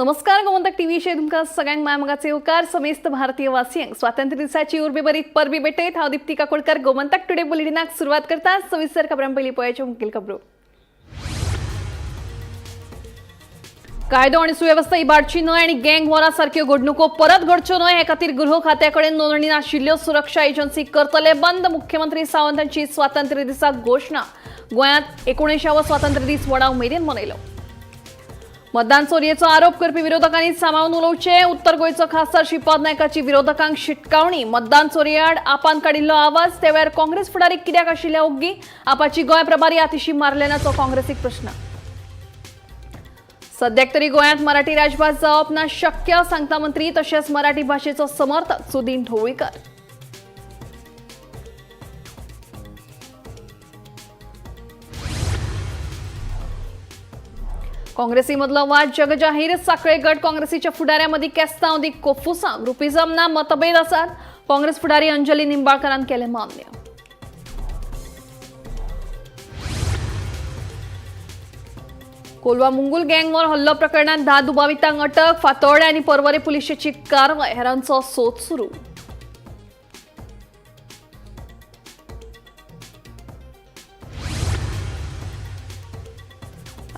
नमस्कार, गोमंतक टीव्हीचेर तुमकां सगळ्यांक माय मोगाचे येवकार. समेस्त भारतीय वासियांक स्वातंत्र्य दिसाची उर्बे बरीत परबी भेटयत हांव दीप्ती काकोडकर गोमंतक टुडे बुलेटिनाक सुरवात करता. सविस्तर खबरां पयलीं पळयाच्यो मुखेल खबरो. कायदो आनी सुवेवस्था इबाडची न्हय आनी गँग वॉरा सारक्यो घडणुको परत घडच्यो न्हय हे खातीर गृह खात्या कडेन नोंदणी नाशिल्ल्यो सुरक्षा एजन्सी करतले बंद. मुख्यमंत्री सावंत हांची स्वातंत्र्य दिसाक घोशणा. गोंयांत 19वो स्वातंत्र्य दीस व्हडा उमेदीन मनयलो. मतदान चोरयेचो आरोप करपी विरोधकांनी सांबाळून उलोवचे. उत्तर गोंयचो खासदार श्रीपाद नायकाची विरोधकांक शिटकावणी. मतदान चोरयेआड आपान काडिल्लो आवाज त्या वेळार काँग्रेस फुडारी कित्याक आशिल्ले ओग्गी? आपाची गोंय प्रभारी आतिशी मारलेनाचो काँग्रेसीक प्रश्न. सद्याक तरी गोंयांत मराठी राजभास जावप ना शक्य, सांगता मंत्री तशेंच मराठी भाशेचो समर्थक सुदीन ढवळीकर. काँग्रेसी मदलो वाद जगजाहीर. साखळे गट काँग्रेसीच्या फुडाऱ्यांमदीं केस्तांव दी कोफुसांव. ग्रुपिझम ना, मतभेद आसात. काँग्रेस फुडारी अंजली निंबाळकरान केलें मान्य. कोलवा मुंगूल गँगवर हल्लो प्रकरणात 10 दुबावितांक अटक. फातोर्डे आनी पर्वरे पुलिशेची कारवाय. हेरांचो सोद सुरू.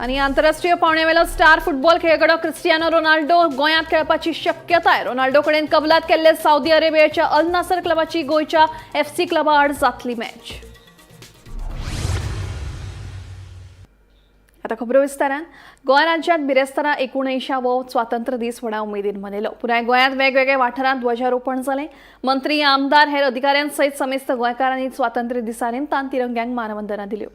आनी आंतरराष्ट्रीय पावंड्यावेलो स्टार फुटबॉल खेळगडो क्रिस्टियानो रोनाल्डो गोंयांत खेळपाची शक्यताय. रोनाल्डो कडेन कबलात केल्ले सावदी अरेबियाच्या अल नासर क्लबाची गोंयच्या एफसी क्लबा आड जातली मॅच. आता खबरो विस्तारान. गोंय राज्यांत बिरेस्तारा 79वो स्वातंत्र्य दीस व्हडा उमेदीन मनयलो. पुराय गोंयांत वेगवेगळ्या वाठारांत ध्वजारोपण जालें. मंत्री, आमदार, हेर अधिकाऱ्यां सयत समेस्त गोंयकारांनी स्वातंत्र्य दिसा निमतान तिरंग्यांक मानवंदना दिल्यो.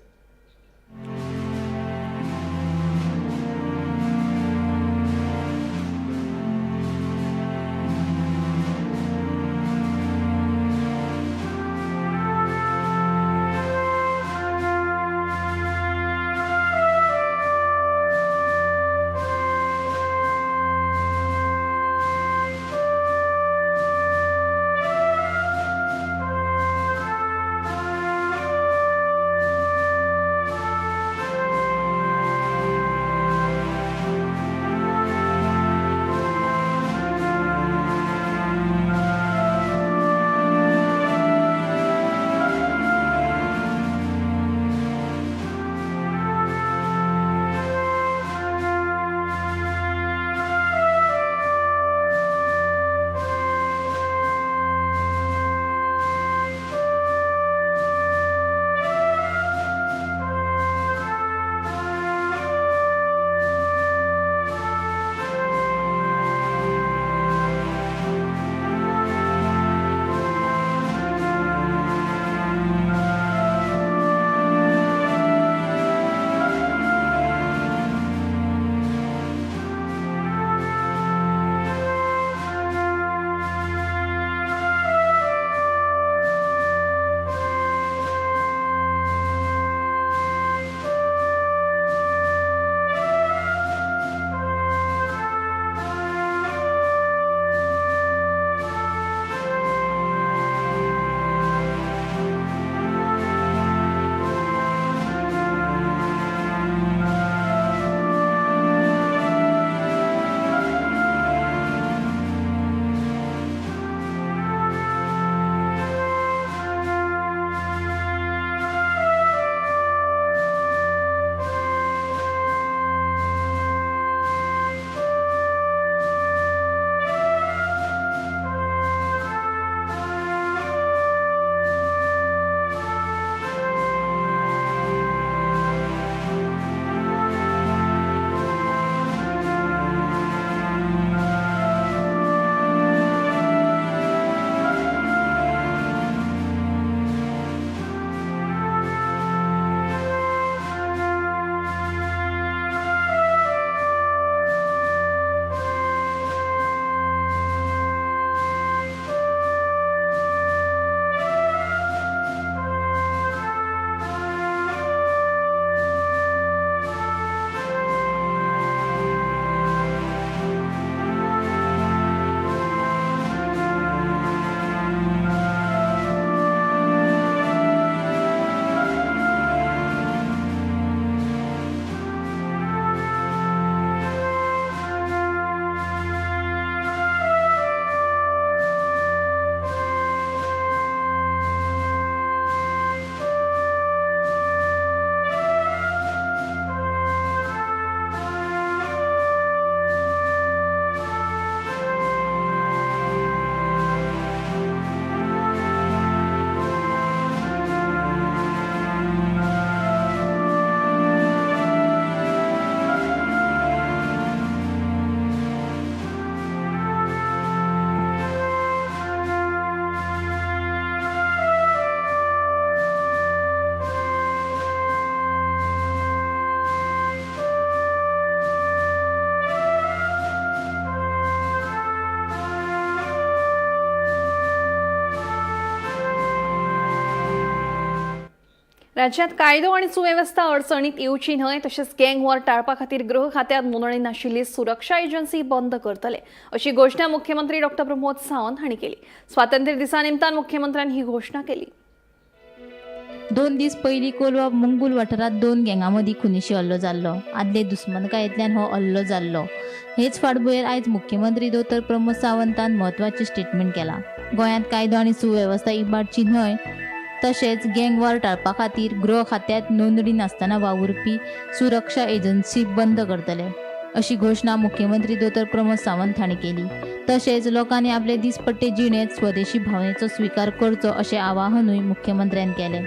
राज्यात कायदो आणि सुवेवस्था अडचणीत येवची न्हय तशेंच गँग वॉर टाळपा खातीर गृह खात्यात नोंदणी नाशिल्ली सुरक्षा एजन्सी बंद करतले अशी घोशणा मुख्यमंत्री डॉ प्रमोद सावंत हांणी केली. स्वातंत्र्य दिसा निमतान मुख्यमंत्र्यान ही घोशणा केली. 2 दीस पयलीं कोलवा मंगूल वाठारांत 2 गँगां मदीं खुनिशी हल्लो जाल्लो. आदले दुस्मानकायेंतल्यान हो हल्लो जाल्लो. हेच फाटभुंयेर आयज मुख्यमंत्री दोतोर प्रमोद सावंतान म्हत्वाचें स्टेटमेंट केलां. गोंयांत कायदो आनी सुवेवस्था इबाडची न्हय तशेंच गँग वॉर टाळपा खातीर गृह खात्यांत नोंदणी नासतना वावुरपी सुरक्षा एजन्सी बंद करतले अशी घोशणा मुख्यमंत्री दोतोर प्रमोद सावंत हांणी केली. तशेंच लोकांनी आपले दिसपट्टे जिणेंत स्वदेशी भावनेचो स्विकार करचो अशें आवाहनूय मुख्यमंत्र्यान केलें.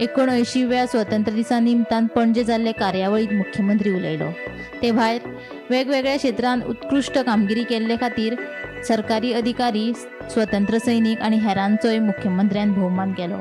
79व्या स्वतंत्र दिसा निमतान पणजे जाल्ले कार्यावळींत मुख्यमंत्री उलयलो. ते भायर वेगवेगळ्या क्षेत्रांत उत्कृश्ट कामगिरी केल्ले खातीर सरकारी अधिकारी, स्वतंत्र सैनिक आनी हेरांचोय मुख्यमंत्र्यान भोवमान केलो.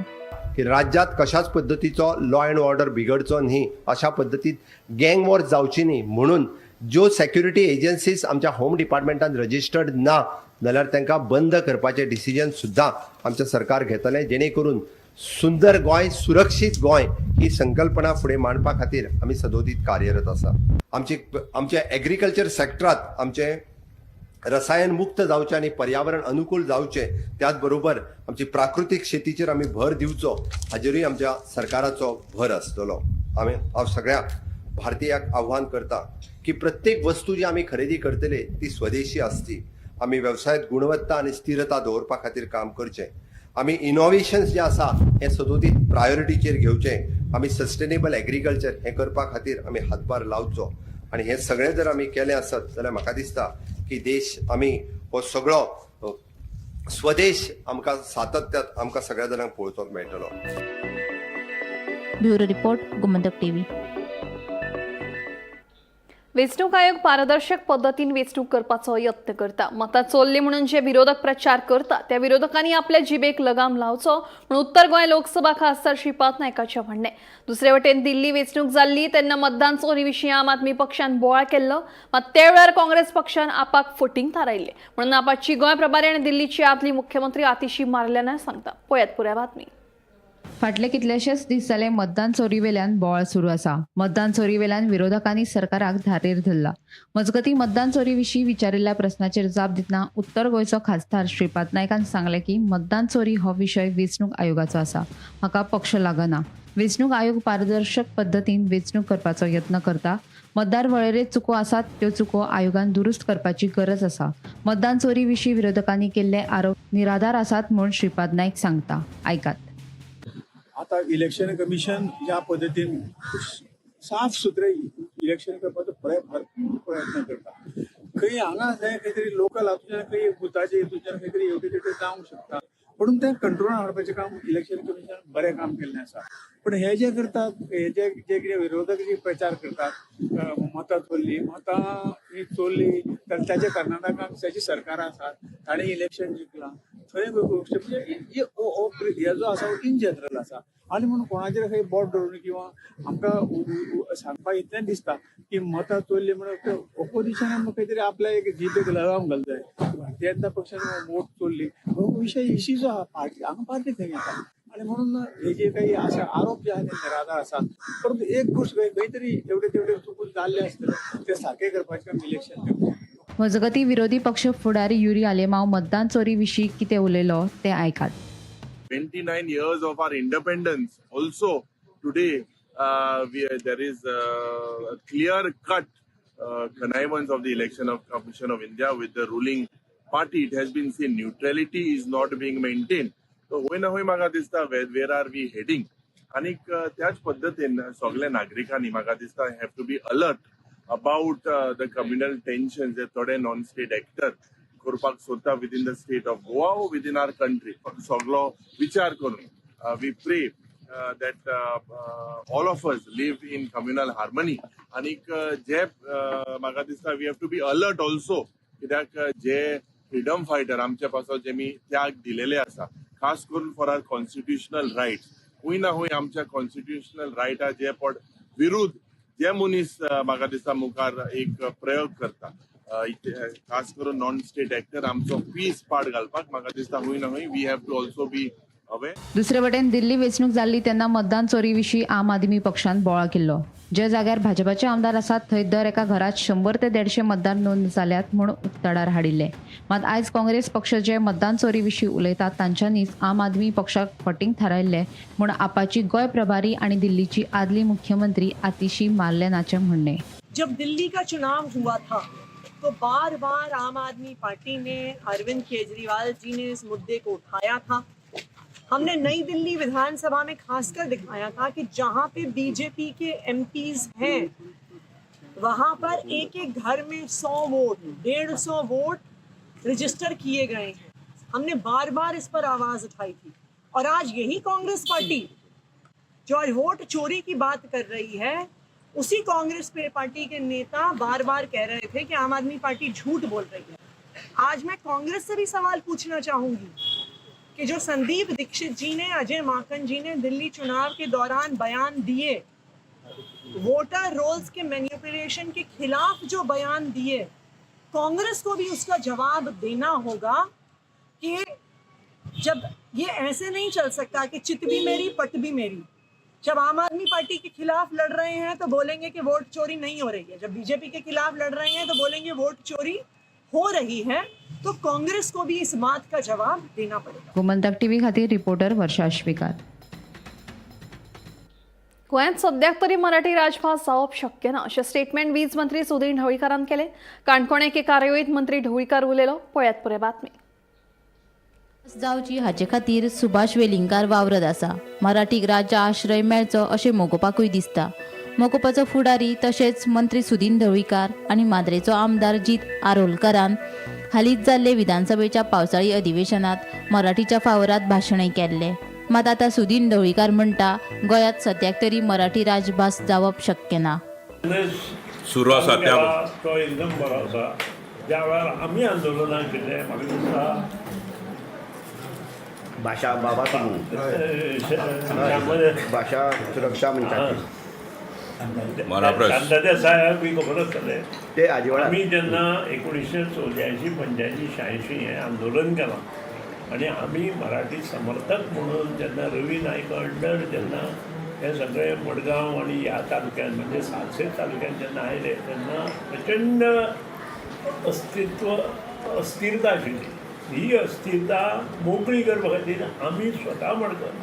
की राज्यात कशाच पद्दतीचो लॉ अँड ऑर्डर बिगडचो न्ही, अशा पद्दतीत गँग वॉर जावची न्ही म्हणून ज्यो सेक्युरिटी एजन्सीज आमच्या होम डिपार्टमेंटान रजिस्टर्ड ना जाल्यार तांकां बंद करपाचें डिसिजन सुद्दां आमचें सरकार घेतलें, जेणे करून सुंदर गोंय, सुरक्षीत गोंय ही संकल्पना फुडें मांडपा खातीर आमी सदोदीत कार्यरत आसा. आमचे एग्रीकल्चर सेक्टरात आमचें रसायन मुक्त जावचें आनी पर्यावरण अनुकूल जावचें, त्याच बरोबर आमची प्राकृतीक शेतीचेर आमी भर दिवचो हाजेरूय आमच्या सरकाराचो भर आसतलो. आमी हांव सगळ्या भारतीयांक आव्हान करता की प्रत्येक वस्तू जी आमी खरेदी करतले ती स्वदेशी आसची. आमी वेवसायांत गुणवत्ता आनी स्थिरता दवरपा खातीर काम करचें. आमी इनोवेशन्स जे आसा हें सदोदीत प्रायोरिटीचेर घेवचें. आमी सस्टेनेबल एग्रीकल्चर हें करपा खातीर आमी हातभार लावचो आनी हें सगळें जर आमी केलें आसत जाल्यार म्हाका दिसता की देश आमी हो सगळो स्वदेश आमकां सातत्यात आमकां सगळ्या जाणांक पळोवपाक मेळटलो. Bureau report, Gomantak TV. वेंचणूक आयोग पारदर्शक पद्दतीन वेंचणूक करपाचो यत्न करता. मतां चोरली म्हणून जे विरोधक प्रचार करता त्या विरोधकांनी आपल्या जिबेक लगाम लावचो म्हणून उत्तर गोंय लोकसभा खासदार श्रीपाद नायकाचें म्हणणें. दुसरे वटेन दिल्ली वेंचणूक जाल्ली तेन्ना मतदान चोरी विशीं आम आदमी पक्षान बोवाळ केल्लो, मात त्या वेळार काँग्रेस पक्षान आपाक फटींग थारायिल्लें म्हणून आपाची गोंय प्रभारी आनी दिल्लीची आदली मुख्यमंत्री आतिशी मारल्याना सांगता. पळयात पुराय बातमी. फाटले कितलेशेच दीस जाले मतदान चोरीवेल्यान बोवाळ सुरू आसा. मतदान चोरीवेल्यान विरोधकांनी सरकाराक धारेर धरला. मजगती मतदान चोरी विशीं विचारिल्ल्या प्रस्नाचेर जाप दितना उत्तर गोंयचो खासदार श्रीपाद नायकान सांगलें की मतदान चोरी हो विशय वेंचणूक आयोगाचो आसा, हाका पक्ष लागना. वेंचणूक आयोग पारदर्शक पद्दतीन वेंचणूक करपाचो यत्न करता. मतदार वळेरेंत चुको आसात त्यो चुको आयोगान दुरुस्त करपाची गरज आसा. मतदान चोरी विशीं विरोधकांनी केल्ले आरोप निराधार आसात म्हूण श्रीपाद नायक सांगता. आयकात. आता इलेक्शन कमिशन ज्या पद्दतीन साफ सुथरे इलेक्शन करपाचो भरपूर प्रयत्न करता, खंय हांगा थंय खंय तरी लोकल हातूंतल्यान खंय बुथाचे हितूंतल्यान खंय तरी हेवटेन तेवटेन जावंक शकता, पूण तें कंट्रोलान हाडपाचें काम इलेक्शन कमिशन बरें काम केल्लें आसा. पूण हे जे करतात, हे जे जे कितें विरोधक जे प्रचार करतात मतां चोरली, मतां ही चोरली तर ताचे कर्नाटकाक ताची सरकारां आसात, ताणें इलेक्शन जिखलां, थंय गोश्टी म्हणजे हे जो आसा इन जनरल आसा. आनी म्हणून कोणाचेर खंय बोट दवरून किंवा आमकां सांगपाक इतलें दिसता की मतां चोरली म्हणून ओपोजिशनान खंय तरी आपल्या एक जिबेक लगाम घालूंक जाय. भारतीय जनता पक्षान वोट चोरली हो विशय इश्यू जो आहा पार्टी हांगा पार्टी खंय येता आनी म्हणून हे जे काही अशे आरोप जे आहा ते निराधार आसात. परंतु एक गोश्ट खंय तरी एवढे तेवढे चुकून जाल्ले आसतले ते सारके करपाचें काम इलेक्शन कमिशन. मजगती विरोधी पक्ष फुडारी युरी आलेमाव मतदान चोरी विशीं कितें उलयलो तें आयकात. 29 years of our independence. Also today there is a clear cut connivance of the Election of Commission of India with the ruling party. It has been seen neutrality is not being maintained. So hoy na hoy म्हाका दिसता where are we heading? आनीक त्याच पद्दतीन सगल्या नागरिकांनी म्हाका दिसता have to be alert about the communal tensions जे थोडे नॉन स्टेट एक्टर करपाक सोदता within the state of Goa or within our country. सगलो विचार करून we pray that all of us live in communal harmony. आनीक जे म्हाका दिसता we have to be alert also, कित्याक जे फ्रिडम फायटर आमचे पासत जेमी त्याग दिलेले आसा, खास करून फॉर our constitutional rights, खूंय ना खूंय आमच्या कॉन्स्टिट्युशनल रायटा जे पड विरुद्ध जे मनीस म्हाका दिसता मुखार एक प्रयोग करता, खास करून नॉन स्टेट एक्टर आमचो पीस पाड घालपाक म्हाका दिसता खूंय ना खूंय we have to also be aware. दुसरे वटेन दिल्ली वेंचणूक जाल्ली तेन्ना मतदान चोरी विशीं आम आदमी पक्षान बोवाळ केल्लो. जे जाग्यार भाजपाचे आमदार आसात थंय दर एका घरात 100 ते 150 मतदार नोंद जाल्यात म्हूण उक्ताडार हाडिल्ले. मात आयज काँग्रेस पक्ष जे मतदान चोरी विशीं उलयतात तांच्यांनीच आम आदमी पक्षाक फटींग थारायल्ले म्हूण आपाची गोंय प्रभारी आनी दिल्लीची आदली मुख्यमंत्री आतिशी मार्लेनाचें म्हणणें. जब दिल्ली का चुनाव हुआ था तो बार बार आम आदमी पार्टी ने, अरविंद केजरीवाल जी ने इस मुद्दे को उठाया था. हमने नई दिल्ली विधानसभा में खासकर दिखाया था कि जहां पे बीजेपी के एमपीज हैं वहां पर एक एक घर में 100 वोट, 150 वोट रजिस्टर किए गए हैं. हमने बार बार इस पर आवाज उठाई थी और आज यही कांग्रेस पार्टी जो आज वोट चोरी की बात कर रही है, उसी कांग्रेस पार्टी के नेता बार बार कह रहे थे कि आम आदमी पार्टी झूठ बोल रही है. आज मैं कांग्रेस से भी सवाल पूछना चाहूंगी कि जो संदीप दीक्षित जी ने, अजय माकन जी ने दिल्ली चुनाव के दौरान बयान दिए, वोटर रोल्स के मैनिपुलेशन के खिलाफ जो बयान दिए, कांग्रेस को भी उसका जवाब देना होगा कि जब ये ऐसे नहीं चल सकता कि चित भी मेरी पट भी मेरी. जब आम आदमी पार्टी के खिलाफ लड़ रहे हैं तो बोलेंगे कि वोट चोरी नहीं हो रही है, जब बीजेपी के खिलाफ लड़ रहे हैं तो बोलेंगे वोट चोरी हो रही है. तो कांग्रेस को भी इस बात का जवाब देना पड़ेगा. गोमंतक टीव्ही खातीर रिपोर्टर वर्षा आश्वेकार. गोंयांत सद्याक तरी मराठी राजभास जावप शक्य ना अशें स्टेटमेंट वीज मंत्री सुदीन ढवळीकारान केलें. काणकोण एके कार्यावळींत मंत्री ढवळीकार उलयलो. पळयात पुराय बातमी. जावची हाचे खातीर सुभाष वेलिंगकार वावरत आसा. मराठीक राज्य आश्रय मेळचो अशें मोगोपाकूय दिसता. मोगोपाचो फुडारी तशेंच मंत्री सुदीन ढवळीकार आनी माद्रेचो आमदार जीत आरोलकारान हालींच जाल्ले विधानसभेच्या पावसाळी अधिवेशनात मराठीच्या फावरात भाशणय केल्लें. मात आतां सुदीन ढवळीकार म्हणटा गोंयांत सद्याक तरी मराठी राजभास जावप शक्य ना. सुरू आसा त्या तो एकदम बरो आसा. ज्या वेळार आमी आंदोलनां केल्लें म्हाका दिसता भाशा बाबा भाशा सुरक्षा म्हणटात मराप्रस. देसाय बी खबर आसतलें. ते आजिवळा आमी जेन्ना 1984, 85, 86 हें आंदोलन केलां आनी आमी मराठी समर्थक म्हणून जेन्ना रवी नायक अंडर जेन्ना हे सगळे मडगांव आनी ह्या तालुक्यान म्हणजे सालसेत तालुक्यान जेन्ना आयले तेन्ना प्रचंड अस्तित्व अस्थिरता आशिल्ली. ही अस्थिरता मोकळी करपा खातीर आमी स्वता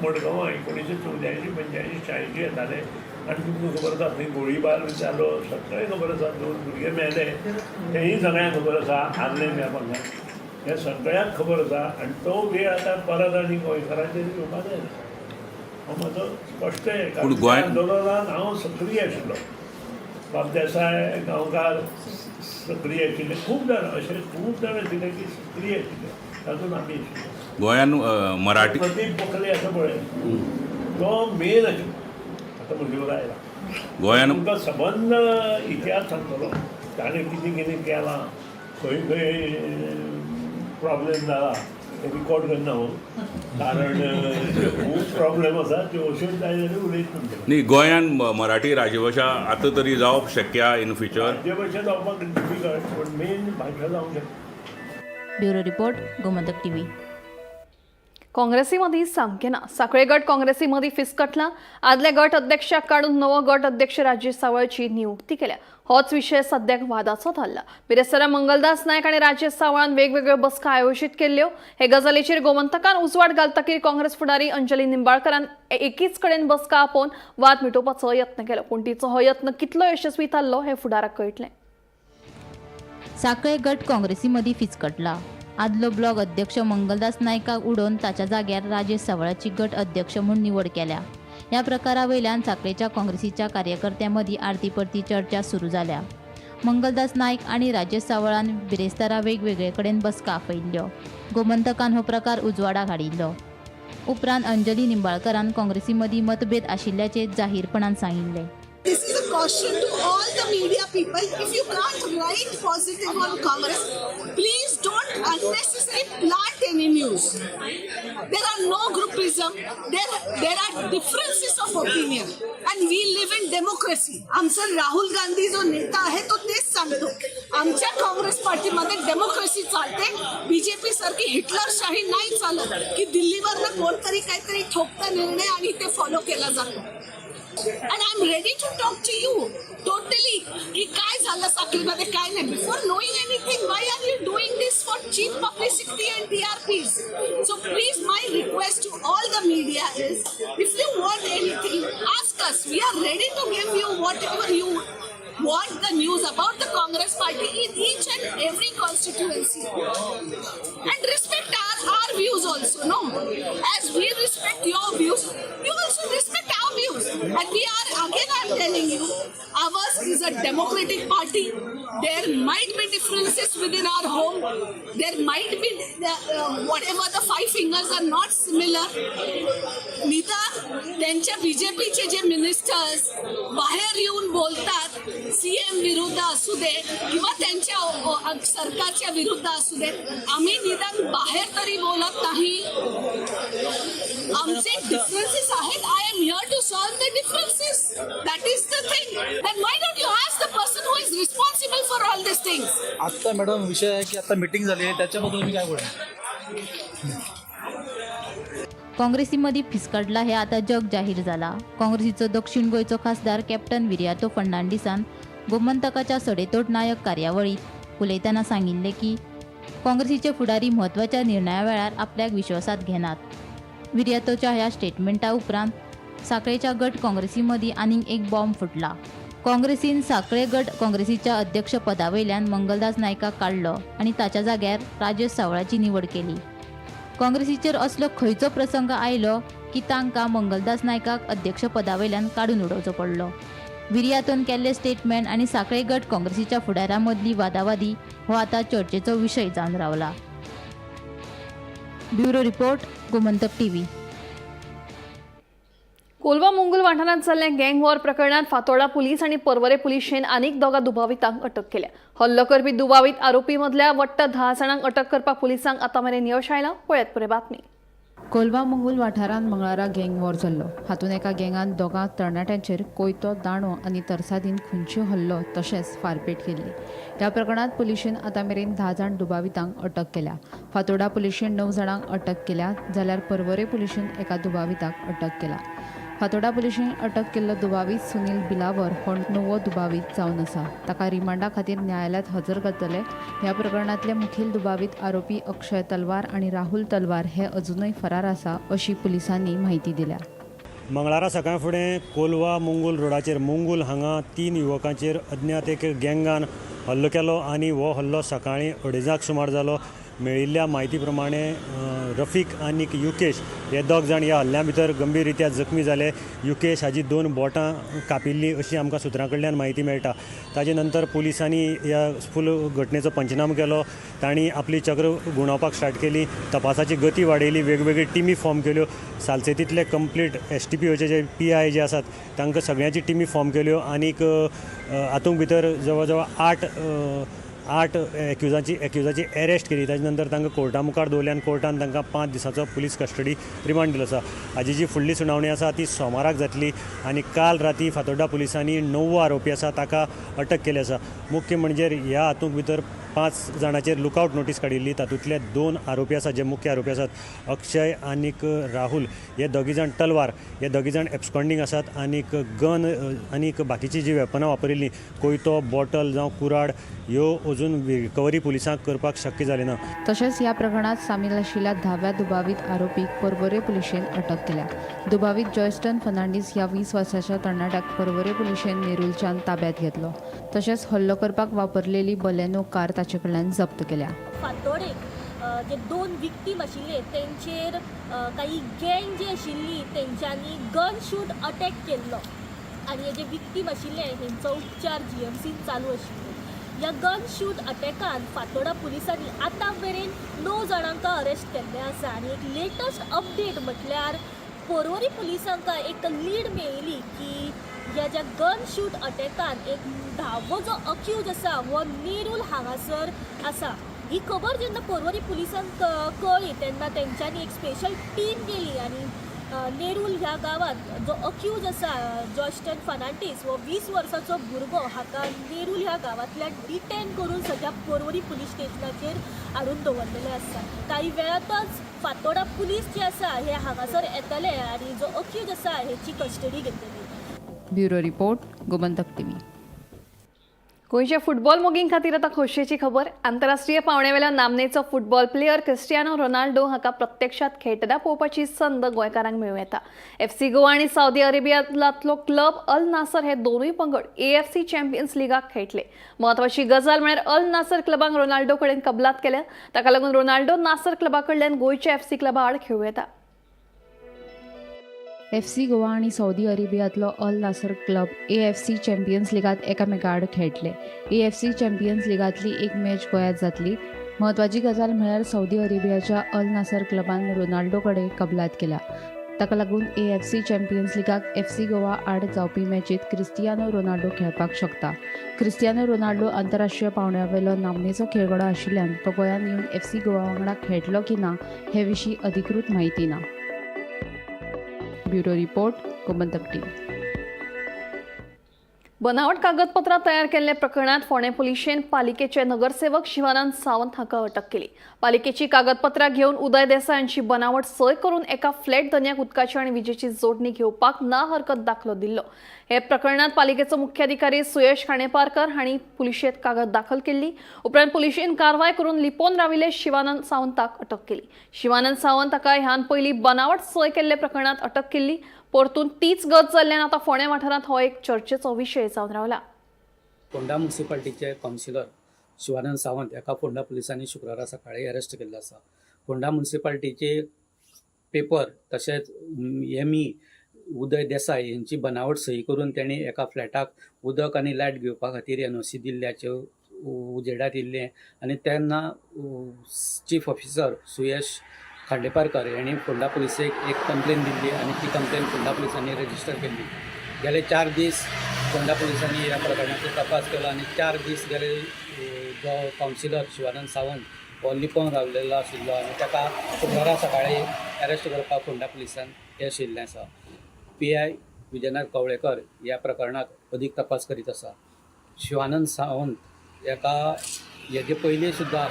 मडगांवां 1984, 85, 86 येताले आनी तुमकां खबर आसा थंय गोळीबार जालो, सगळें खबर आसा. 2 भुरगे मेले तेंय सगळ्यांक खबर आसा, आर्ले मेळपाक हें सगळ्यांक खबर आसा. आनी तो वेळ आतां परत आनी गोंयकारांचेर येवपाक जायना. हो म्हजो स्पश्ट पूण गोंय आंदोलनान हांव सक्रीय आशिल्लो. बाब देसाय गांवकार सक्रीय आशिल्ले, खूब जाण अशे खूब जाण आशिल्ले की सक्रीय आशिल्ले, तातूंत आमी आशिल्ले. गोंयान मराठी प्रदीप गोखले आसा पळय तो मेन आशिल्लो. आतां म्हजे कडेन आयला गोंयान तुमकां सबंद इतिहास सांगतलो ताणें कितें कितें केलां, खंय खंय प्रॉब्लेम जाला ते रिकॉर्ड करना हांव, कारण खूब प्रॉब्लेम आसा त्यो अश्योच जाय जाल्यार उलयत तुमचे. न्ही गोंयान मराठी राजभाशा आतां तरी जावप शक्य इन फ्युचर? राज्यभाशा जावपाक डिफिकल्ट, पूण मेन भाशा जावंक शकता. Bureau report, Gomantak TV. काँग्रेसीमदी सामकें ना. साखळे गट काँग्रेसीमदी फिसकटला. आदले गट अध्यक्षाक काडून नवो गट अध्यक्ष राजेश सावळची नियुक्ती केल्या. होच विशय सद्याक वादाचो थारला. बिरेस्तारा मंगलदास नायक आनी राजेश सावळान वेगवेगळ्यो बसका आयोजीत केल्ल्यो. हे गजालीचेर गोमंतकान उजवाड घालतकीर काँग्रेस फुडारी अंजली निंबाळकरान एकीच कडेन बसका आपोवन वाद मिटोवपाचो यत्न केलो. पूण तिचो हो यत्न कितलो यशस्वी थारलो हें फुडाराक कळटलें. साखळे गट काँग्रेसीमदी फिसकटला. आदलो ब्लॉक अध्यक्ष मंगलदास नायकाक उडोवन ताच्या जाग्यार राजेश सावळाची गट अध्यक्ष म्हूण निवड केल्या. ह्या प्रकारा वयल्यान साखळेच्या काँग्रेसीच्या कार्यकर्त्यां मदीं आरती परती चर्चा सुरू जाल्या. मंगलदास नायक आनी राजेश सावळान बिरेस्तारा वेगवेगळे कडेन बसका आपयिल्ल्यो. गोमंतकान हो प्रकार उजवाडाक हाडिल्लो. उपरांत अंजली निंबाळकरान काँग्रेसी मदीं मतभेद आशिल्ल्याचें जाहीरपणान सांगिल्लें. This is a caution to all the media people. If you can't write positive on Congress, please don't unnecessarily plant any news. There are no groupism. There are differences of opinion. And we live in democracy. आमचं राहुल गांधी जो नेता आहे तो तेच सांगतो, आमच्या काँग्रेस पार्टीमध्ये democracy चालते. बीजेपी सारखी हिटलरशाही नाही चालत की दिल्लीवरनं कोणतरी काहीतरी ठोकता निर्णय आणि ते फॉलो केला जातो. And I am ready to talk to you totally की काय झालं साखळीमध्ये, काय नाही. Before knowing anything, why are you doing this for cheap publicity and TRPs? So please, my request to all the media is, if you want anything, ask us. We are ready to give you whatever you want, the news about the Congress party in each and every constituency. And respect our views also, no? As we respect your views, you also respect our views. And we are, again I am telling you, ours is a democratic party. There might be differences within our home. There might be whatever, the five fingers are not similar. निदान त्यांच्या बीजेपीचे जे ministers बाहेर येऊन बोलतात, CM विरुद्ध असू दे किंवा त्यांच्या सरकारच्या विरुद्ध असू दे, आम्ही निदान बाहेर तरी बोलत नाही. आमचे डिफरन्सेस आहेत. I am here to solve the differences. That is the thing. Then why don't you ask the person who is responsible for all this things? आत्ता मॅडम, विषय आहे की आता मिटिंग झाली आहे, त्याच्याबद्दल तुम्ही काय बोला? काँग्रेसी मदीं फिसकाडला हे आतां जग जाहीर जाला. काँग्रेसीचो दक्षिण गोंयचो खासदार कॅप्टन विरियातो फर्नांडीसान गोमंतकाच्या सडेतोड नायक कार्यावळीत उलयतना सांगिल्लें की काँग्रेसीचे फुडारी म्हत्वाच्या निर्णया वेळार आपल्याक विश्वासात घेनात. विरियातोच्या ह्या स्टेटमेंटा उपरांत साखळेच्या गट काँग्रेसी मदीं आनीक एक बॉम्ब फुटला. काँग्रेसीन साखळे गट काँग्रेसीच्या अध्यक्षपदा वयल्यान मंगलदास नायकाक काडलो आनी ताच्या जाग्यार राजेश सावळाची निवड केली. काँग्रेसीचेर असलो खंयचो प्रसंग आयलो की तांकां मंगलदास नायकाक अध्यक्षपदा वयल्यान काडून उडोवचो पडलो. विरियातोन केल्ले स्टेटमेंट आनी साखळे गट काँग्रेसीच्या फुडाऱ्यां मदली वादावादी हो आतां चर्चेचो विशय जावन रावला. Bureau report, Gomantak TV. Colva Mongol वाठारांत जाल्ल्या गँग वॉर प्रकरणात फातोर्डा पुलीस आनी पर्वरे पुलिशेन आनीक दोगा दुबावितांक अटक केल्या. हल्लो करपी दुबावीत आरोपी मदल्या वट्ट 10 जाणांक अटक करपाक पुलिसांक आतां मेरेन यश आयलां. पळयात पुराय बातमी. कोलवा मंगूल वाठारांत मंगळारा गँग वॉर जाल्लो. हातूंत एका गँगान दोगां तरणाट्यांचेर कोयतो, दांडो आनी तरसादीन खुनशी हल्लो तशेंच फारपेट केल्ली. ह्या प्रकरणांत पुलिशेन आतां मेरेन 10 जाण दुबावितांक अटक केल्या. फातोर्डा पुलिशेन 9 जाणांक अटक केल्या, जाल्यार पर्वरे पुलिशेन एका दुबाविताक अटक केला. फातोर्डा पुलिशेन अटक केल्लो दुबावीत सुनील बिलावर हो णवो दुबावीत जावन आसा. ताका रिमांडा खातीर न्यायालयांत हजर करतले. ह्या प्रकरणांतले मुखेल दुबावीत आरोपी अक्षय तलवार आनी राहुल तलवार हे अजुनय फरार आसा, अशी पुलिसांनी म्हायती दिल्या. मंगळारा सकाळ फुडें कोलवा मुंगूल रोडाचेर मुंगूल हांगा 3 युवकांचेर अज्ञात एक गँगान हल्लो केलो आनी हो हल्लो सकाळीं 2:30 सुमार जालो. मेळिल्ल्या म्हायती प्रमाणे रफीक आनी युकेश हे 2 जाण ह्या हल्ल्या भितर गंभीर रित्या जखमी जाले. युकेश हाजी 2 बोटां कापिल्लीं अशी आमकां सुत्रां कडल्यान म्हायती मेळटा. ताजे नंतर पुलिसांनी ह्या फूल घटनेचो पंचनामो केलो. तांणी आपली चक्र गुंवडावपाक स्टार्ट केली, तपासाची गती वाडयली, वेगवेगळी टिमी फॉर्म केल्यो. सालसेतींतले कंप्लीट STPOचे जे PI जे आसात तांकां सगळ्यांची टिमी फॉर्म केल्यो आनीक हातूंत भितर जवळ जवळ 8 एक्युजाची अरेस्ट केली. ताजे नंतर तांकां कोर्टा मुखार दवरले आनी कोर्टान तांकां 5 दिसांचो पुलीस कस्टडी रिमांड दिलो आसा. हाजी जी फुडली सुनावणी आसा ती सोमाराक जातली आनी काल राती फातोर्डा पुलिसांनी 9 आरोपी आसा ताका अटक केली आसा. मुख्य म्हणजे ह्या हातूंत भितर 5 जाणांचेर लुकआवट नोटीस काडिल्ली. तातूंतले 2 आरोपी आसात जे मुख्य आरोपी आसात, अक्षय आनीक राहुल, हे दोगी जाण तलवार, हे दोगी जाण एब्सकॉन्डींग आसात आनीक गन आनीक बाकीची जी वेपनां वापरिल्लीं, कोयतो, बॉटल जावं कुराड, ह्यो अजून रिकवरी पुलिसांक करपाक शक्य जालें ना. तशेंच ह्या प्रकरणांत सामील आशिल्ल्या 10व्या दुबावीत आरोपीक पर्वरे पुलिशेन अटक केल्या. दुबावीत जॉयस्टन फर्नांडीस ह्या 20 वर्साच्या तरणाट्याक पर्वरे पुलिशेन नेरूलच्यान ताब्यात घेतलो. तशेंच हल्लो करपाक वापरलेली बलेनो कार ताचे कडल्यान जप्त केल्या. फातोडेक जे 2 विक्टीम आशिल्ले तेंचेर काही गँग जी आशिल्ली तेंच्यांनी गन शूट अटॅक केल्लो आनी हे जे विक्टीम आशिल्ले हेंचो उपचार GMCन चालू आशिल्लो. ह्या गन शूट अटॅकान फातोडा पुलिसांनी आतां मेरेन 9 जाणांक अरेस्ट केल्ले आसा आनी एक लेटस्ट अपडेट म्हटल्यार पोरवरी पुलिसांक एक लीड मेळिल्ली की ह्या ज्या गन शूट अटॅकान एक 10वो जो अक्यूज आसा हो नेरूल हांगासर आसा. ही खबर जेन्ना पोरवरी पुलिसांक कळ्ळी तेन्ना तेंच्यांनी एक स्पेशल टीम केली आनी नेरूल ह्या गांवांत जो अक्यूज आसा जॉस्टन फर्नांडीस हो 20 वर्सांचो भुरगो हाका नेरूल ह्या गांवांतल्यान डिटेन करून सद्या पर्वरी पुलीस स्टेशनाचेर हाडून दवरलेले आसा. काही वेळातच फातोडा पुलीस जे आसा हे हांगासर येतले आनी जो अक्यूज आसा हेची कस्टडी घेतली. Bureau report, Gomantak TV. गोंयच्या फुटबॉल मोगीं खातीर आतां खोशयेची खबर. आंतरराष्ट्रीय पांवड्यावेल्या नामनेचो फुटबॉल प्लेयर क्रिस्टियानो रोनाल्डो हाका प्रत्यक्षात खेळटना पळोवपाची संद गोंयकारांक मेळूं येता. FC Goa आनी सावदी अरेबियांतलो क्लब अल नासर हे दोनूय पंगड AFC champions लिगाक खेळटले. म्हत्वाची गजाल म्हळ्यार अल नासर क्लबान रोनाल्डो कडेन कबलात केल्या. ताका लागून रोनाल्डो नासर क्लबा कडल्यान गोंयच्या FC क्लबा आड खेळूं येता. FC Goa आनी Saudi अरेबियांतलो Al Nassr club AFC champions लिगांत एकामेका आड खेळटले. AFC champions लिगांतली एक मॅच गोंयांत जातली. म्हत्वाची गजाल म्हळ्यार सौदी अरेबियाच्या अल नासर क्लबान रोनाल्डो कडेन कबलात केल्या. ताका लागून AFC champions लिगाक FC Goa आड जावपी मॅचींत क्रिस्टियानो रोनाल्डो खेळपाक शकता. क्रिस्टियानो रोनाल्डो आंतरराष्ट्रीय पांवड्यावेलो नामनेचो खेळगडो आशिल्ल्यान तो गोंयांत येवन FC Goa वांगडा खेळटलो की ना हे विशीं अधिकृत म्हायती ना. Bureau report, Gomantak TV. बनावट कागदपत्रां तयार केल्ल्या प्रकरणात फोंडें पुलिशेन पालिकेचे नगरसेवक शिवानंद सावंत हाका अटक केली. पालिकेची कागदपत्रां घेवन उदय देसाय हांची बनावट सय करून एका फ्लॅट धनयाक उदकाची आनी विजेची जोडणी घेवपाक ना हरकत दाखलो दिल्लो. हे प्रकरणात पालिकेचो मुख्याधिकारी सुयश खांडेपारकर हांणी पुलिशेंत कागद दाखल केल्ली. उपरांत पुलिशेन कारवाय करून लिपोवन राविल्ले शिवानंद सावंताक अटक केली. शिवानंद सावंत हाका ह्यान पयलीं बनावट सय केल्ल्या प्रकरणात अटक केल्ली. परतून तीच गत जाल्ल्यान आतां फोंडें वाठारांत हो एक चर्चेचो विशय जावन रावला. फोंडा म्युनिसिपालिटीचे कावन्सिलर शिवानंद सावंत हाका फोंडा पुलिसांनी शुक्रारा सकाळी अरेस्ट केल्लो आसा. फोंडा म्युनिसिपालिटीचे पेपर तशेंच ME Uday Desai हेंची बनावट सही करून तेणी एका फ्लॅटाक उदक आनी लायट घेवपा खातीर NOC दिल्ल्याचें उजेडात येयल्लें आनी तेन्ना चीफ ऑफिसर सुयश खांडेपारकर यांनी फोंडा पुलिसेक एक कंप्लेन दिल्ली आनी ती कंप्लेन फोंडा पुलिसांनी रजिस्टर केल्ली. गेले 4 दीस फोंडा पुलिसांनी ह्या प्रकरणाचो तपास केलो आनी 4 दीस गेले जो कावन्सिलर शिवानंद सावंत हो लिपोवन रावलेलो आशिल्लो आनी ताका शुक्रारा सकाळी अरेस्ट करपाक फोंडा पुलिसान यश येयल्लें आसा. PI Vijayanath Kavlekar ह्या प्रकरणाक अदीक तपास करीत आसा. शिवानंद सावंत हाका हेजे पयलीं सुद्दां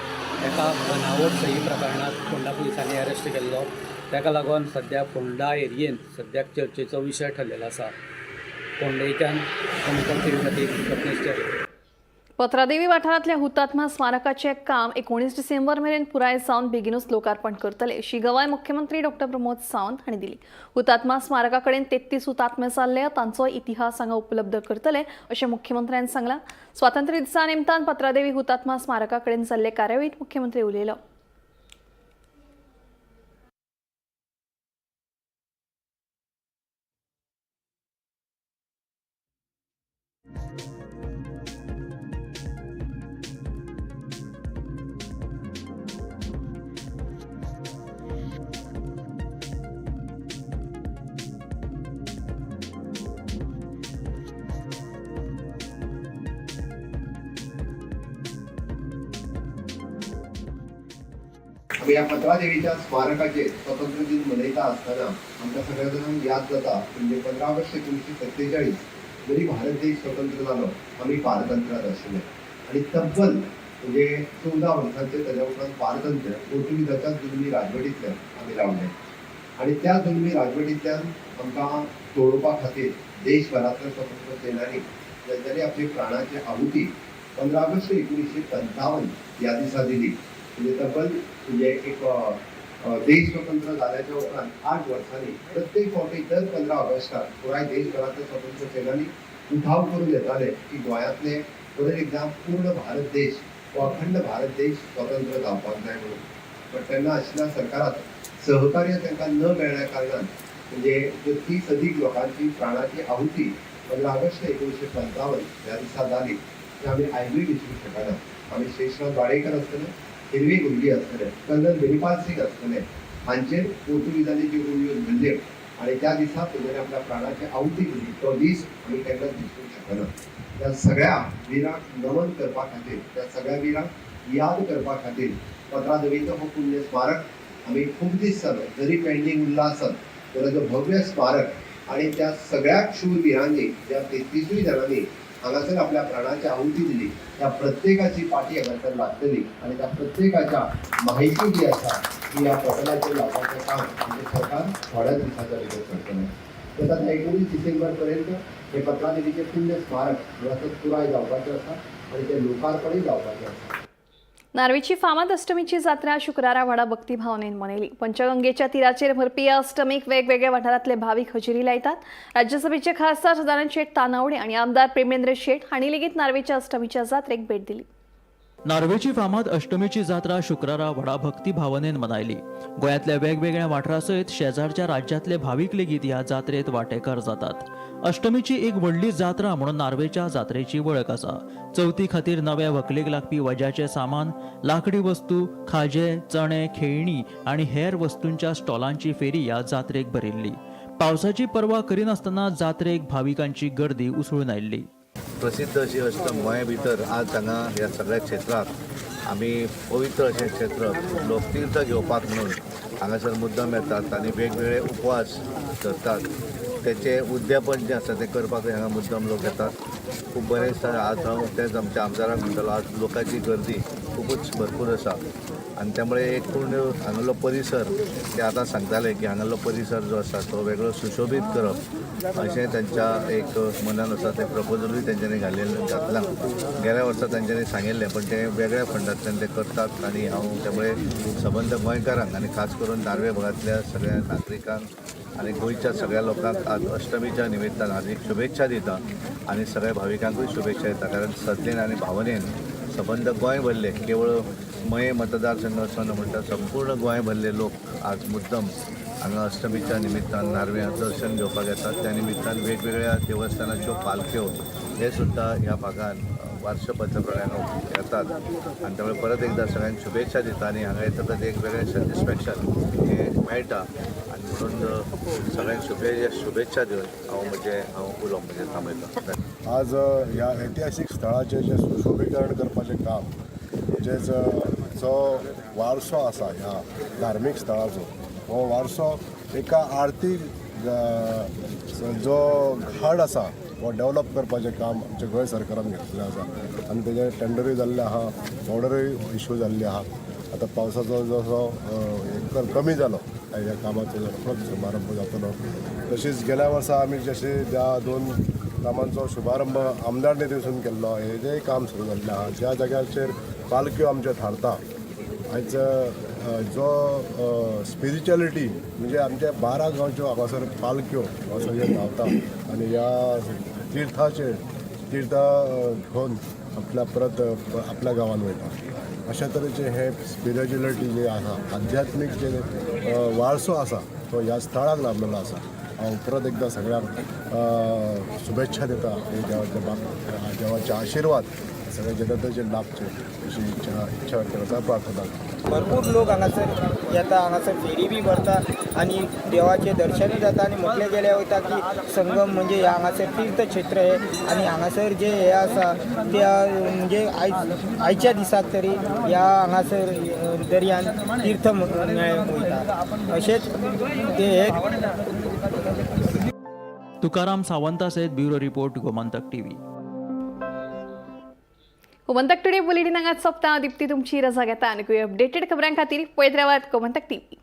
एका बनावट सही प्रकरणांत फोंडा पुलिसांनी अरेस्ट केल्लो. ताका लागून सद्या फोंडा एरियेंत सद्याक चर्चेचो विशय ठरलेलो आसा. फोंडेच्यान गोमंतक टीव्ही खातीर रत्नेश च्यारी. पत्रादेवी वाठारांतल्या हुतात्मा स्मारकाचें काम 19 डिसेंबर मेरेन पुराय जावन बेगीनूच लोकार्पण करतले अशी गवाय मुख्यमंत्री डॉ प्रमोद सावंत हांणी दिली. हुतात्मा स्मारका कडेन 33 हुतात्मे जाल्ले तांचो इतिहास हांगा उपलब्ध करतले अशें मुख्यमंत्र्यान सांगलां. स्वातंत्र्य दिसा निमतान पत्रादेवी हुतात्मा स्मारका कडेन जाल्ले कार्यावळींत मुख्यमंत्री उलयलो. आमी ह्या पत्रादेवीच्या स्मारकाचेर स्वतंत्र दिन मनयता आसतना आमकां सगळ्या जाणांक याद जाता म्हणजे 15 ऑगस्ट 1947 जरी भारत देश स्वतंत्र जालो आमी पारतंत्र्यांत आशिल्ले आनी तब्बल म्हणजे 14 वर्सांचे ताज्या उपरांत पारतंत्र्य पोर्तुगीजाच्या जुलमी राजवटींतल्यान आमी रावले आनी त्या जुलमी राजवटींतल्यान आमकां सोडोवपा खातीर देशभरांतल्या स्वतंत्र सेनानी जांच्यांनी आपली प्राणाची आहुती 15 ऑगस्ट 1955 ह्या दिसा दिली. म्हणजे तब्बल म्हणजे एक देश स्वतंत्र जाल्याच्या उपरांत 8 वर्सांनी प्रत्येक फावटी दर 15 ऑगस्टाक पुराय देशभरांतल्या स्वतंत्र सेनानी उठाव करून येताले की गोंयांतले परत एकदां पूर्ण भारत देश हो अखंड भारत देश स्वतंत्र जावपाक जाय म्हणून. पण तेन्ना आशिल्ल्या सरकारात सहकार्य तांकां न मेळ्ळ्या कारणान म्हणजे ज्यो 30 अदीक लोकांची प्राणाची आहुती 15 ऑगस्ट 1955 ह्या दिसा जाली ती आमी आयजूय विसरूंक शकना. आमी शेषनाथ वाडेकर आसतले, हिरवी गुंडी आसतले, कर्नल बेनीपाल सिंग आसतले हांचेर पोर्तुगीजांनी ज्यो गुळयो धरल्यो आनी त्या दिसा तेंच्यांनी आपल्या प्राणाची आहुती दिली तो दीस आमी केन्नाच विसरूंक शकना. त्या सगळ्या विरांक नमन करपा खातीर, त्या सगळ्या विरांक याद करपा खातीर पत्रादेवीचो हो पुण्य स्मारक आमी खूब दीस जालो जरी पेंडींग उरला आसत जाल्यार जो भव्य स्मारक आनी त्या सगळ्या शूरविरांनी, ज्या 33 जाणांनी हांगासर आपल्या प्राणाची आहुती दिली, त्या प्रत्येकाची पाटी हांगासर लागतली आनी त्या प्रत्येकाच्या माहिती जी आसा ती ह्या पटलाचेर लावपाचें काम आमचें सरकार थोड्याच दिसाच्या भितर करतलें. तसोच 19 डिसेंबर पर्यंत हे पत्रादेवीचें पुण्य स्मारक हांगासर पुराय जावपाचें आसा आनी तें लोकार्पणूय जावपाचें आसा. नार्वेची फामाद अष्टमीची जात्रा शुक्रारा व्हडा भक्तिभावनेन मनयली. पंचगंगेच्या तिराचेर भरपी ह्या अष्टमीक वेगवेगळ्या वाठारांतले भावीक हजेरी लायतात. राज्यसभेचे खासदार सदानंद शेट तानावडे आनी आमदार प्रेमेंद्र शेट हांणी लेगीत नार्वेच्या अष्टमीच्या जात्रेक भेट दिली. नार्वेची फामाद अष्टमीची जात्रा शुक्रारा व्हडा भक्ती भावनेन मनयली. गोंयांतल्या वेगवेगळ्या वाठारा सयत शेजारच्या राज्यांतले भावीक लेगीत ह्या जात्रेत वांटेकार जातात. अष्टमीची एक व्हडली जात्रा म्हणून नार्वेच्या जात्रेची वळख आसा. चवथी खातीर नव्या व्हंकलेक लागपी वज्याचें सामान, लाकडी वस्तू, खाजे, चणे, खेळणी आनी हेर वस्तूंच्या स्टॉलांची फेरी ह्या जात्रेक भरिल्ली. पावसाची पर्वा करिनासतना जात्रेक भाविकांची गर्दी उसळून आयिल्ली. प्रसिद्ध अशी अष्टम गोंया भितर आज हांगा ह्या सगळ्या क्षेत्राक आमी पवित्र अशें क्षेत्र लोक तीर्थ घेवपाक म्हणून हांगासर मुद्दम येतात आनी वेगवेगळे उपवास धरतात. तेचें उद्यापन जें आसा तें करपाक हांगा मुद्दम लोक येतात. खूब बरें दिसता. आज हांव तेंच आमच्या आमदाराक म्हणटलो, आज लोकांची गर्दी खुबूच भरपूर आसा आनी त्यामुळे एकूण हांगालो परिसर ते आतां सांगताले की हांगालो परिसर जो आसा तो वेगळो सुशोबीत करप अशें तांच्या एक मनान आसा. तें प्रपोजलूय तेंच्यांनी घातलां. गेल्या वर्सा तेंच्यांनी सांगिल्लें, पण ते वेगळ्या फंडांतल्यान ते करतात आनी हांव त्यामुळे सबंद गोंयकारांक आनी खास करून नार्वे भागांतल्या सगळ्या नागरिकांक आनी गोंयच्या सगळ्या लोकांक आज अष्टमीच्या निमित्तान हार्दिक शुभेच्छा दिता आनी सगळ्या भाविकांकूय शुभेच्छा दिता. कारण श्रद्धेन आनी भावनेन सबंद गोंय भरले, केवळ मये मतदारसंघ असो न म्हणटा संपूर्ण गोंय भरले लोक आज मुद्दम हांगा अष्टमीच्या निमित्तान नार्व्यां दर्शन घेवपाक येतात. त्या निमित्तान वेगवेगळ्या देवस्थानाच्यो पालख्यो हे सुद्दां ह्या भागान वार्षपत्रप्रमाणे येतात आनी त्यामुळे परत एकदा सगळ्यांक शुभेच्छा दिता आनी हांगा येतकच एक वेगळें सॅटिस्फॅक्शन हें मेळटा आनी म्हणून सगळ्यांक शुभेच्छा दिवन हांव म्हजें उलोवप म्हजें थांबयतां. आज ह्या ऐतिहासीक स्थळाचें जें सुशोभीकरण करपाचें काम, म्हणजेच जो वारसो आसा ह्या धार्मीक स्थळाचो, हो वारसो एका आर्थीक जो घाट आसा हो डेवलप करपाचें काम आमच्या गोंय सरकारान घेतलेलें आसा आनी तेजें टेंडरूय जाल्लें आहा, ऑर्डरूय इशू जाल्ली आहा. आतां पावसाचो जसो कमी जालो ह्या कामाचो रोखडोच शुभारंभ जातलो. तशीच गेल्या वर्सा आमी जशें त्या 2 कामांचो शुभारंभ आमदार निधीसून केल्लो, हेजेंय काम सुरू जाल्लें आहा. ज्या जाग्याचेर पालख्यो आमच्यो थारता, आयज जो स्पिरिच्युअलिटी म्हणजे आमच्या 12 गांवच्यो हांगासर पालख्यो हांगासर जे धांवता आनी ह्या तिर्थाचेर तीर्थ घेवन आपल्या परत आपल्या गांवान वयता. अशा तरेचें हें स्पिरिच्युअलिटी जें आसा, आध्यात्मीक जे वारसो आसा तो ह्या स्थळाक लाभलेलो आसा. हांव परत एकदां सगळ्यांक शुभेच्छा दिता आनी देवाचे देवाचे आशिर्वाद सगळ्या जनतेचे लाभचे अशी इच्छा व्यक्त करता, प्रार्थना करता. भरपूर लोक हांगासर येता, हांगासर फेरी बी भरता आनी देवाचें दर्शनूय जाता. आनी म्हटलें गेलें वयता की संगम म्हणजे ह्या हांगासर तीर्थक्षेत्र हे आनी हांगासर जे हे आसा त्या म्हणजे आयच्या दिसाक तरी ह्या हांगासर दर्यान तीर्थ मेळ्ळें वयता. अशेंच ते हे. तुकाराम सावंता सयत bureau report, Gomantak TV. Gomantak today bulletin हांगाच सोंपता. दीप्ती तुमची रजा घेता आनी अपडेटेड खबरां खातीर पळयत रावात गोमंतक टीव्ही.